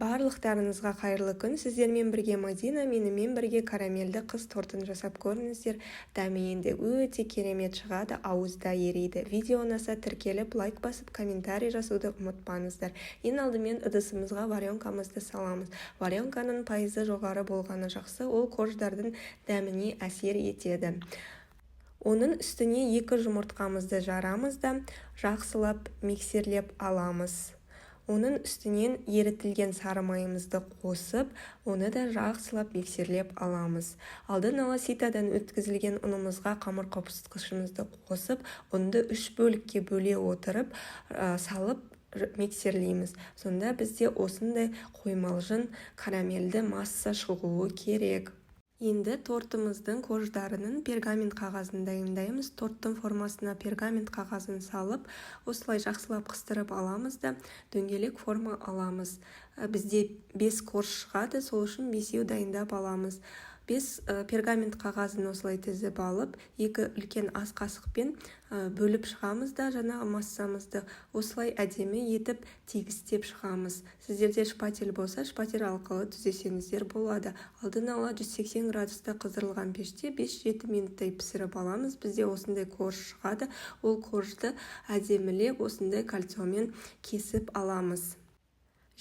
Барлықтарыңызға қайырлы күн! Сіздермен бірге Мадина. Менімен бірге карамельді қыз тортын жасап көріңіздер. Дәмі енді өте керемет шығады, ауызда ериді. Видео ұнаса, тіркеліп, лайк басып, комментарий жазуды ұмытпаңыздар. Ең алдымен ыдысымызға варенкамызды саламыз. Варенканың пайызы жоғары болғаны жақсы, ол корждардың дәміне әсер етеді. Оның үстіне екі жұмыртқамызды жарамыз да, жақсылап миксерлеп аламыз. Оның үстінен ерітілген сары майымызды қосып, оны да жақсылап миксерлеп аламыз. Алдын ала ситодан өткізілген ұнымызға қамыр қопсытқышымызды қосып, ұнды үш бөлікке бөле отырып салып миксерлейміз. Сонда бізде осындай қоймалжың карамельді масса шығуы керек. Енді тортымыздың корждарының пергамент қағазын дайындаймыз. Торттың формасына пергамент қағазын салып, осылай жақсылап қыстырып аламыз да, дөңгелек форма аламыз. Бізде 5 корж шығады, сол үшін бесеу дайындап аламыз. 5 пергамент қағазын осылай тізіп алып, екі үлкен ас қасықпен бөліп шығамыз да, жаңағы массамызды осылай әдемі етіп тегістеп шығамыз. Сіздерде шпатель болса, шпатель арқылы түзесеңіздер болады. Алдын ала 180 градуста қыздырылған пеште 5-7 минуттай пісіріп аламыз. Бізде осындай корж шығады. Ол коржды әдемілеп осындай кольцомен кесіп аламыз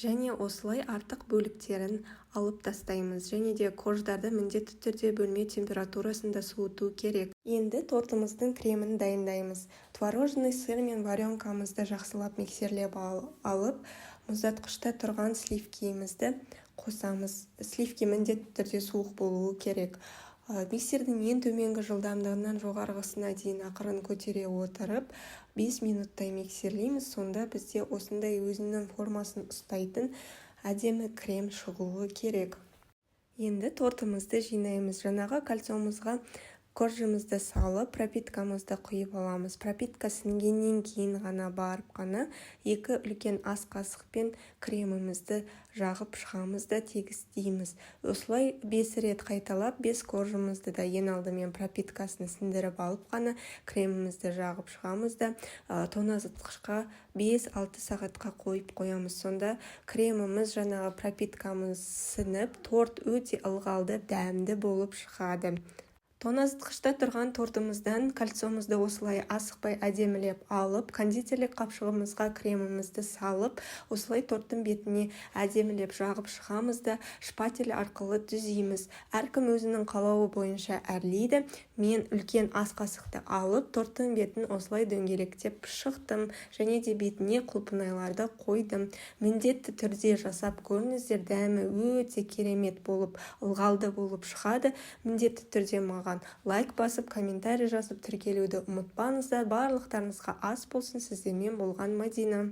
және осылай артық бөліктерін алып тастаймыз. Және де корждарды міндетті түрде бөлме температурасында суыту керек. Енді тортымыздың кремін дайындаймыз. Творожный сыр мен варенкамызды жақсылап миксерлеп алып, мұздатқышта тұрған сливкиімізді қосамыз. Сливки міндетті түрде суық болуы керек. Миксердің ең төменгі жылдамдығынан жоғарғысына дейін ақырын көтере отырып, 5 минуттай миксерлейміз. Сонда бізде осындай өзінің формасын ұстайтын әдемі крем шығуы керек. Енді тортымызды жинаймыз. Жаңағы кольцомызға коржымызды салып, пропиткамызды құйып аламыз. Пропитка сіңгеннен кейін ғана барып қана екі үлкен ас қасықпен кремімізді жағып шығамыз да, тегістейміз. Осылай 5 рет қайталап, 5 коржымызды да ең алдымен пропиткасын сіңдіріп алып қана кремімізді жағып шығамыз да, тоңазытқышқа 5-6 сағатқа қойып қоямыз. Сонда креміміз, жаңағы пропиткамыз сіңіп, торт өте ылғалды, дәмді болып шығады. Тоңазытқышта тұрған тортымыздан кольцомызды осылай асықпай әдемілеп алып, кондитерлік қапшығымызға кремімізді салып, осылай торттың бетіне әдемілеп жағып шығамыз да, шпатель арқылы түзейміз. Әркім өзінің қалауы бойынша әрлейді. Мен үлкен ас қасықты алып, торттың бетін осылай дөңгелектеп шықтым және де бетіне құлпынайларды қойдым. Міндетті түрде жасап көріңіздер, дәмі өте керемет болып, ылғалды болып шығады. Міндетті түрде маған лайк басып, комментарий жазып, тіркелуді ұмытпаңыздар. Барлықтарыңызға ас болсын! Сіздермен болған Мадина.